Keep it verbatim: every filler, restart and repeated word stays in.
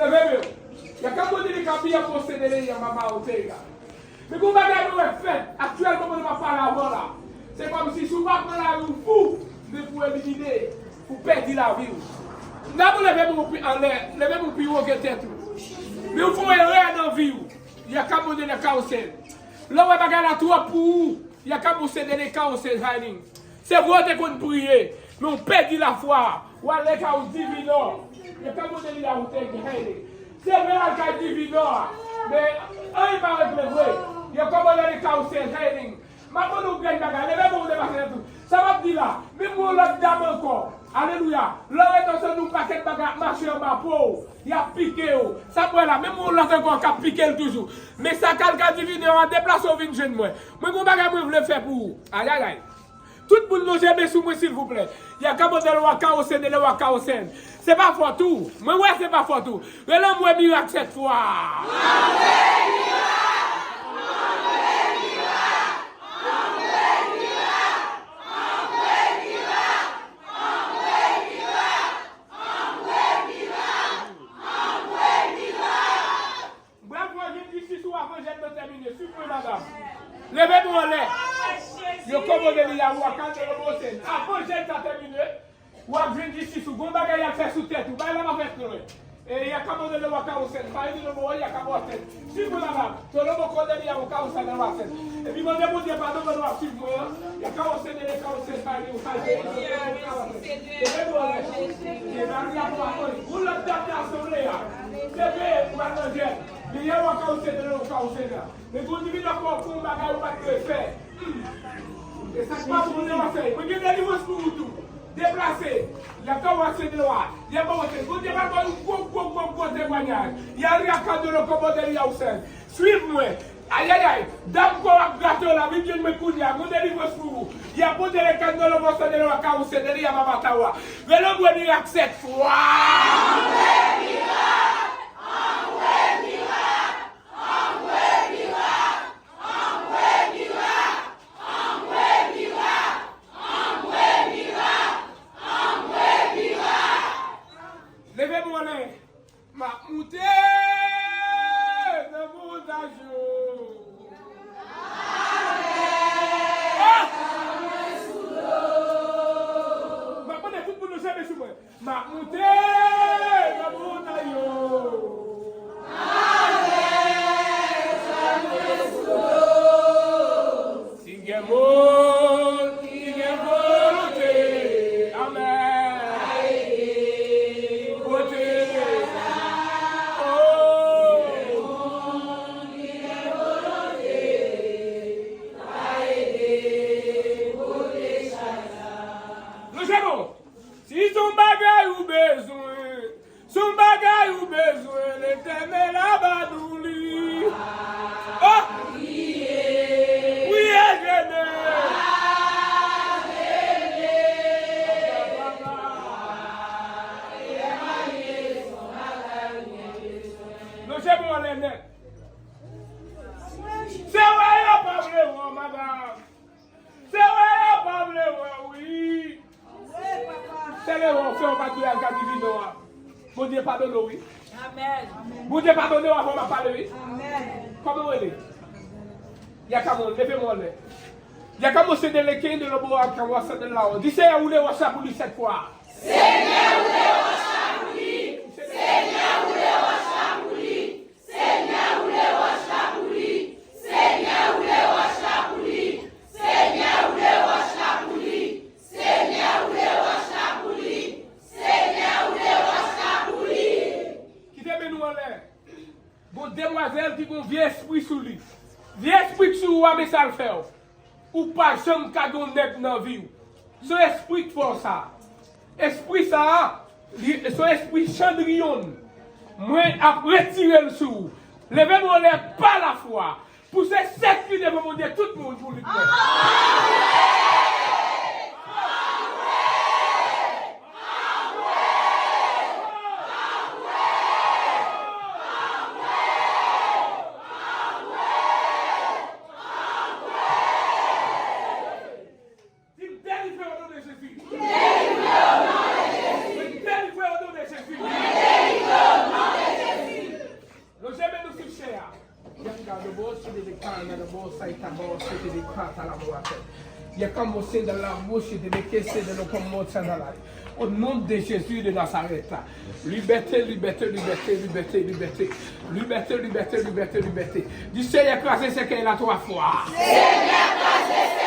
Leve men w. Y ap ka pote li ka byen posede li an mama ou te la. Men gon bagay mwen wè fèt aktyèlman pandan m ap pale avè w la. Se kòmsi si w pa pran lari w fou, men pou elimine, pou pèdi lavi w. Dabò leve men w pi anlè, leve men w pi wo ke tèt ou. Men w fè yon erè nan vi w. Y ap ka pote li ka w sèl. Lè w wè bagay la twòp pou ou, y ap ka posede li ka w sèl. Se vre w te konn priye, men w pèdi lafwa. W al nan kay divinò. Yo ka mande li la ou te gade. Se vre al kay divinò a. Men anyen pa regle vre. Yo ka mande li ka ou se healing. M ap mande w grenn bagay. Leve men w depase nan tou. Sa m ap di la. Menm yon lòt dam ankò. Alelouya. Lè w ret ansanm yon pakèt bagay ap mache anba po w. Y ap pike w. Sa m wè la. Menm yon lòt ankò k ap pike l toujou. Men sa k al kay divinò a deplase w vin jwenn mwen. Mwen gon bagay mwen vle fè pou ou. Ayayay. Tout moun lonje men sou mwen silvouplè. Yakabondèl waka osèn, dèlè waka osèn. Se pa fòt ou. Mwen wè se pa fòt ou. Rele mwen mirak sèt fwa. Bravo, jwenn jistis ou avan jèn nan tèmine. Swiv mwen, madanm. Leve men w anlè. Yo kòmande li a ou a kal de lobo sèn. Avan jèn sa tèmine, w ap jwenn jistis ou. Gon bagay y ap fè sou tèt ou. Bagay la pa fèt non. E y a kòmande le wa ka osèn. Pa ede lobo, y a ka osèn. Swiv mwen, madanm. To lobo kòmande li a ou ka osèn nan wa sèn. Epi mande Bondye padon pandan w ap swiv mwen an. Y a ka osèn, le ka osèn, pa ede ou sa jwenn jistis ou ka osèn. Leve men w anlè. Gon lòt dam nan asanble a. Se vre, ou pa nan jèn. Men yè w a ka osèn, dèlè w ka osèn la. Men gon divinò fè w fè yon bagay ou pa t dwe fè. Hmm. E sa k pa bon, w a fè. Mwen gen delivrans pou ou tou. Deplase. Y ap ka osèn dèlè w a. Y ap osèn. Bondye pa ba yon gwo, gwo, gwo, gwo temwayaj. Y a li a ka dèlè w ka osèn, y a osèn. Swiv mwen. Ayayay, dam kò w ap grate w la, vin jwenn mwen kounye a, gon delivrans pou ou. Y a pote le kandolo vòsè de lwa ka ou se de li a mama ta w a. Rele mwen mirak sèt fwa. Leve men w anlè. M ap moute nan montay yo. Ah! M ap mande tout moun nou seve sou mwen. M ap moute nan montay yo. Si gen moun ki gen volonte, amèn. Pote sa. Oh. Lonje men w. Si se yon bagay ou bezwen, se yon bagay ou bezwen, Letènèl a ba nou li. Oh! Priye Letènèl. Lonje men w anlè nèt. Se wè yo pa vle wè w, madanm. Se wè yo pa vle wè w, wi. Se erè w fè w pa t dwe al kay divinò a. Bondye padone w, wi. Amèn. Bondye padone w avan m ap pale, wi. Amèn. Kòman w rele? Yakamon, leve men w anlè. Yakamon se de leken de lobo a ka wasa de la o. Di Senyè ou le wasa pou li sèt fwa. Senyè ou le wasa pou li. Senyè ou le wasa pou li. Senyè, woule wòch la pou li. Senyè, woule wòch la pou li. Senyè, woule wòch la pou li. Senyè, woule wòch la pou li. Senyè, woule wòch la pou li. Kite men nou anlè. Gon demwazèl ki gon vye espri sou li. Vye espri k sou ou a, men sa l fè w. Ou pa janm ka gen yon nèg nan vi w. Se yon espri k fè w sa. Espri sa a, li, se yon espri Chandriyon. Mwen ap retire l sou ou. Leve men w anlè pa lafwa. Pouse sèt pye devan Bondye, tout moun pou li kwè. Di m, delivre o non de Jezi. Delivre o non de Jezi. Mwen delivre o non de Jezi. Mwen delivre o non de Jezi. Dans le bon, ça est à bord, c'était des crates à la boîte. Il y a comme au sein de la bouche, de me casser de nos comme mon sang dans la vie. Au nom de Jésus de Nazareth. Liberté, liberté, liberté, liberté, liberté. Liberté, liberté, liberté, liberté. Di Senyè kraze sèkèy la twa fwa. Senyè kraze